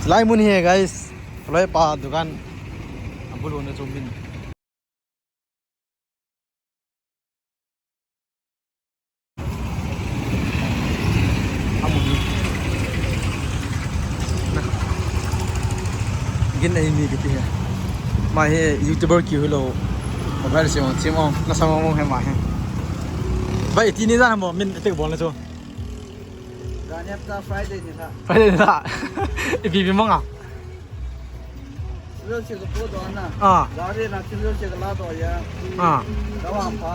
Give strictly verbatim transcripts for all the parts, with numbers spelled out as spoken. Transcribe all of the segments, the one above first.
Lai mun hi guys. Loi pa dukan. Abulu na chumin. Amun. Gin ai mi kiti he. Ma he YouTuber ki hulo. Mobile se on sim on. Na sama mo he ma he. Bai ti ni dan mo min tek bol na chu. Gani hapta Friday ni la. Friday ni la. Ipi bi manga. Children se ko do na. Ah. Gari na children se la do ya. Ah. Dawa pa.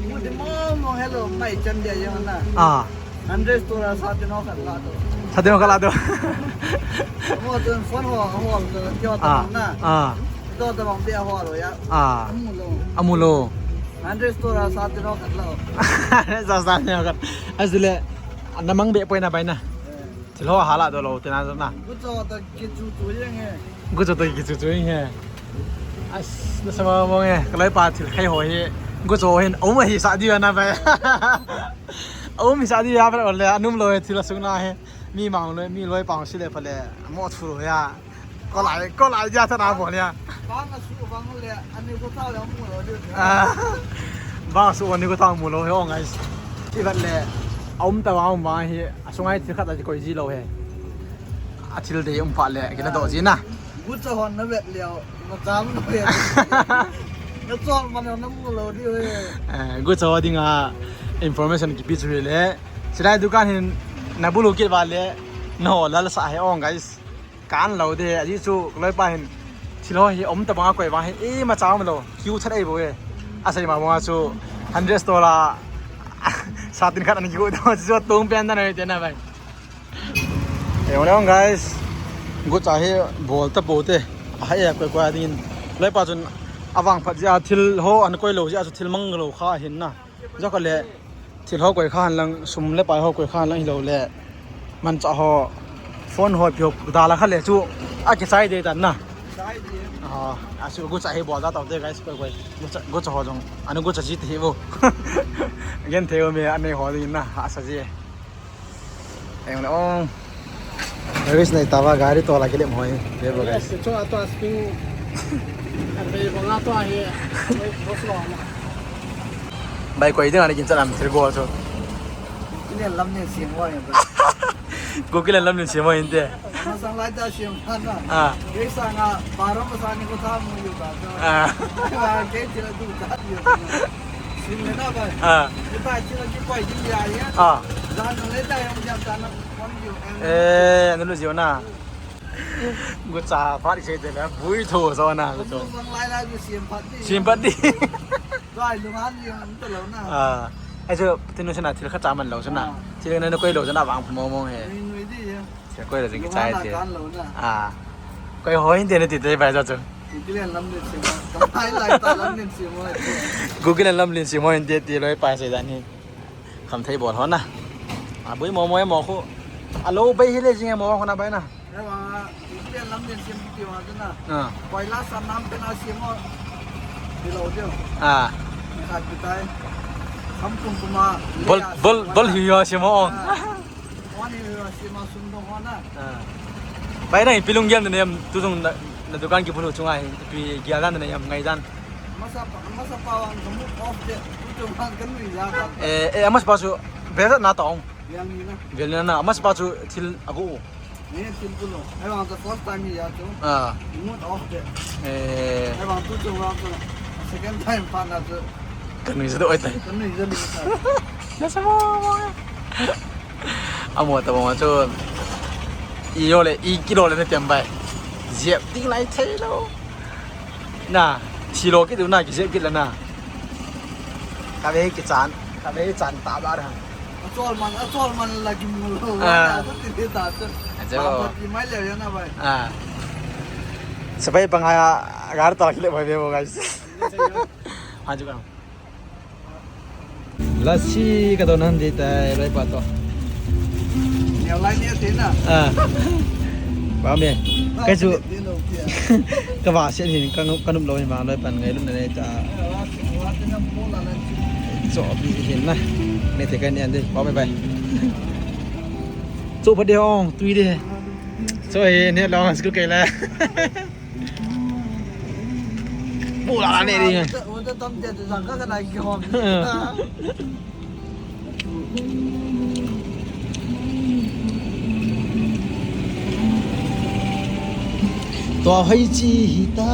Mo de mo mo hello mai chan dia ya na. Ah. Hundred store sa te no ka la do. Sa te no ka la do. Mo tun phone ho ho to kyo ta na. Ah. Do ta bang dia ho lo ya. Ah. Amu lo. Amu lo. Hundred store sa te no ka lo. Sa sa ne ka. Asile namang be poi na bai na. Thil ho hala do lo te na na. Gu cho ta ki chu chu yeng he. Gu cho ta ki chu chu yeng he. As na sama mo nge. Kalai pa thil khai ho he. Gu cho hin. Aum hi sa di na bai. Aum hi sa di ya ba le anum lo he thil sung na he. Mi mang lo mi loi pa si le pa le. Mo thu lo ya. Ko lai ko lai ja ta na bo le. Bang a su bang le ani ko ta ya mu lo de. Ah. Bang su ani ko ta mu lo he ong guys. Ti ba le. Aum ta wa aum ba he. Asungai thil khat a koi ji lo he. A thil dei um pha le kina do ji na. Gu cho hon na vet leo. Na cham lo he. Na chol man na mu lo di he. Eh, gu cho dinga information kipi chu hi le. Silai dukan hin na bulu kit ba le. No lal sa he ong guys. Kan lo de aji chu loi pa hin. Thil ho hi um ta banga koi bang hi. E ma cham lo. Kiu chat ei bo e. Asai ma banga chu hundred store la. Sa tin khat an kiu do chu tung pen da na te na bai. Ei, ong le ong guys. Gu cha hi bol ta po te. A hai a koi koi a ding in. Loi pa chun avang phat jia thil ho an koi lo jia chu thil mang lo kha hin na. Jo ka le thil ho koi khan lang sum le pai ho koi khan lang hi lo le. Man cha ho phone ho pi ho da la kha le chu a ki chai de tan na. Ah, a chu gu cha hi bol da tau te guys koi koi. Gu cha, gu cha ho jong. Anu gu cha ji te hi bo. Gen the o me ane ho ding na. A sa ji. Ayun na, oh. Service na itawa gari to lagi lim hoy. Bebo guys. Yes, ito ato asking. Ang bebo nga to ahi. Wait, boss lo na. Bai ko idin ani kinsa nam thil go to. Ini lam ni sim hoy. Google lam ni sim hoy inte. Masang lai ta sim na. Ah. Kesa nga barom sa ni ko ta mu yu ta. Ah. Ke tira tu ta yu. Sim le na ba. Ah. Kita tira ki koi din ya ya. Ah. Zan le ta yang jam ta na. Eh, anu lu jiu na. Gu cha phat sei te la, bui tho so na, gu tho. Sim phat di. Sim phat di. Dai lu han di ang ta lo na. Ah. Ai chu, tinu sana thil kha cha man lo sana. Ah. Thil na na koi lo sana vang mo mo he. Nui nui di ya. Thil koi lo jing ki chai te. Lu han na kan lo na. Ah. Koi hoi de na ti te bai cha chu. Google lam de sim. Ai lai ta lam de sim mo. Google lam de sim mo de ti loi pa sei dan hi. Kham thei bol ho na. A bui mo mo mo khu. A lo bei hi le jing mo khu na bai na. Ewa, Google lam din sim ti wa na. Ah. Koi la sa nam pe na sim mo. Di lo dio. Ah. Khat ki tai. Kham kum kuma. Bol bol bol hi yo sim mo. Ah. Wan hi yo sim mo sum dong ho na. Ah. Bai na pi lunggel ne em tu jong na, na dukan ki bulu chunga hi pi gel dan ne em ngai dan. Masa pa, masa pa ang kamu off de. Tu jong ang kan ni ya ka. Eh, eh, amas pa su beza na tong. Yang ni na. Vel na na, amas pa chu thil agu. Ni thil ku lo. Ai wang the first time ya chu. Ah. Mood off de. Eh. Ai wang tu chu wang chu. Second time pa na chu. Kan ni sa do ai tai. Kan ni sa ni sa. Na sa mo mo. Amo ta mo chu. I yo le, i kilo le ne tem bai. Jep ding lai thei lo. Na, thilo kit u na, kijep kit la na. Ka ve kichan, ka ve chan ta ba ra. Achol man, achol man la ki mu lo. Ah. Ta ti ta chu. Ajo. Ba ba ki mai le ya na bai. Ah. Sabai pang ha gar ta ki le bai ve bo guys. Ha ju ka. Lassi ka don han di tai loi pa to. Neo lai ni te na. Ah. Ba me. Kai chu. Ka va se hin ka nu, ka nup lo hin ma loi pan ngai lun nei ta. Cho bi hin na. Ne te ka ni an de. Ba me bai. Cho pa de ong, tui de. So hi ne long school kai la. Bu la ne ding. Wo ta tam te tu sang ka ka na ki hom. Tua hoi chi hi ta.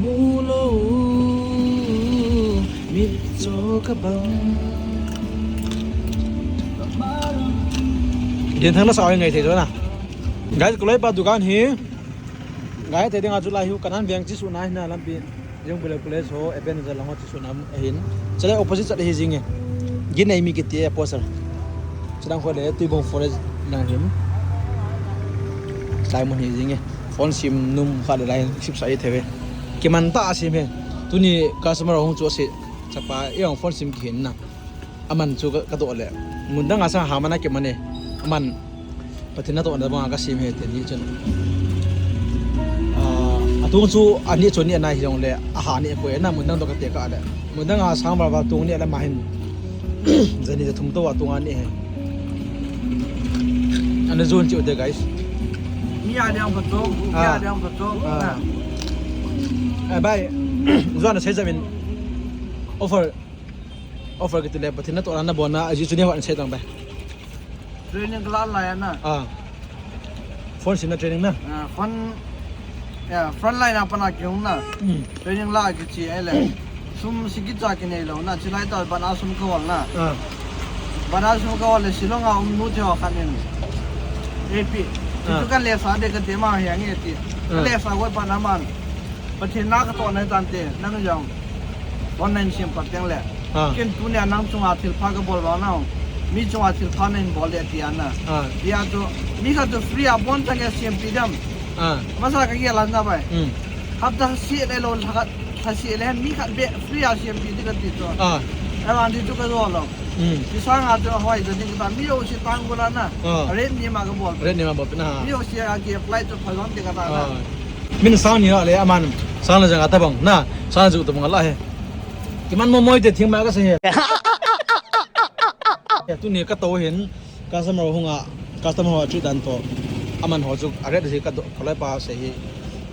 Mu lo, mit cho ka bang. Din thang na sa ngai thei na. Guys, kulai pa dukan hi. Ngai thei ding a chu lai hu kanan veng chi su na hi na lampi. Jong bule kule so, Ebenezer lang ho chi su na ahin. Chale opposite chat hi jing e. Gin ai mi kiti e poster. Chadang khole Tuibong Forest lang hin. Simon hi jing e. Phone sim num kha le lai sip sa i theve. Kiman ta a sim he. Tuni customer hung chu ase. Chapa e hung phone sim kihin na. Aman chu ka, ka toh le. Mun dang a sang ha mana kiman e. Aman Pathen natohna banga ka sim he te ni chun. Ah, atung chu ani chu ni anai hi jong le. Aha ni ko e na mun dang to ka te ka le. Mun dang a sang ba ba tung ni le ma hin. Jani ja thum to a tung ani he. Ana jun chi u te guys. Mi a dang pha to, mi a dang pha to. Ah. Eh, bai. Juan sei jamin offer, offer kiti le Pathen natohna na bona aji chu ni hon sei tang bai. Training class lai na. Ah. Phone sim na training na. Ah, phone, ya, front line a pana ki hung na. Hmm. Training la ki chi ai le. Sum sigi cha ki nei lo na, chilai ta bana sum ka wal na. Ah. Bana sum ka wal le Shillong a um nu te ho khan in. A P. Ah. Chu kan le sa de ka te ma hi ang e ti. Ah. Le sa wai pa na man. Pathen na ka toh na tan te, nang jong. Online sim pa teng le. Ah. Kin tu ne nang chunga thil pha ka bol ba na. Mi chunga thil pha na in bol le ti ana. Ah. Ti a tu, mi ka tu free a bon tang ya sim pi dam. Ah. Masa ka ya la na bai. Hmm. Hapta si le lo la ka, ka si le mi ka be free a sim pi di ka ti to. Ah. Ai wan di tu ka lo lo. Hmm. Ti sang a tu hoi ka di ka ta mi yo si tang ko la na. Ah. Red ni ma ka bol. Red ni ma bol na. Mi yo si a ki apply tu pha zon di ka ta na. Ah. Min sang ni la le aman sang la jang a ta bang na. Sang la ju ta bang la he. Kiman mo moi te thing ma ka se he. Ya tu ni ka to hin. Customer ho hunga, customer ho chu dan to. Aman ho chu a red si ka do, ka loi pa se hi.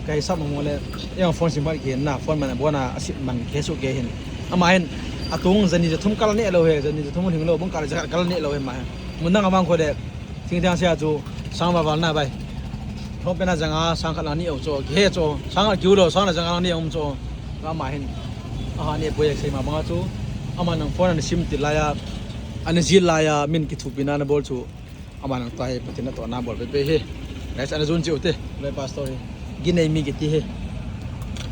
Ka hisap mo le, ya phone sim ba ki na, phone man bona a sim man ke su ke hin. Ama hin, atung jani ja thum kal ne lo he, jani ja thum hing lo, bung kal ja kal ne lo he ma he. Mun dang amang ko de, thing thang sia chu, sang ba bal na bai. Thong pe na janga, sang khat lang ni o cho, ke cho, sang khat kiu lo, sang la janga lang ni om cho. Ama hin, aha ne poi sei ma bang chu, ama nang phone an sim ti la ya, an ji la ya, min ki thu pi na na bol chu. Ama nang ta hi, Pathen natohna bol pe pe hi. Guys, ana jun chi u te, le pastor hi. Gin ai mi kiti hi.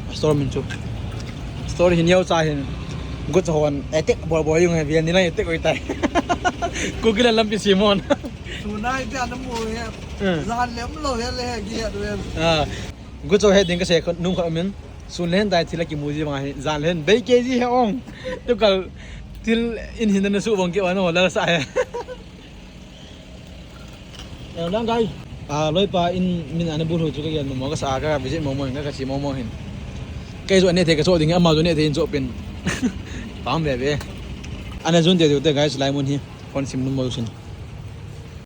Pastor min chu. Pastor hin yau cha hin. Gu cha hon, attack bol bol yung hi, vian ni lang attack oi tai. Ku ki la lampi Simon. Sunai te ana mu he. Hmm. Zan lem lo he le he ki he wen. Ah. Gu cho he ding ka se nung kha min. Sun len dai thil a kimu ji bang hi. Zan len bei ke ji he ong. Tu kal thil in hin na su bang ke wa no la sa he. Eh, lang gai. Ah, loi pa in min ana bul hu chu ka gen mo ka sa ka visit mo mo ka ka chi mo mo hin. Kai jo ne the ka so ding ama jo ne the in jo pin. Pam be be. Ana jun te te guys lai mun hi. Kon sim num mo sin.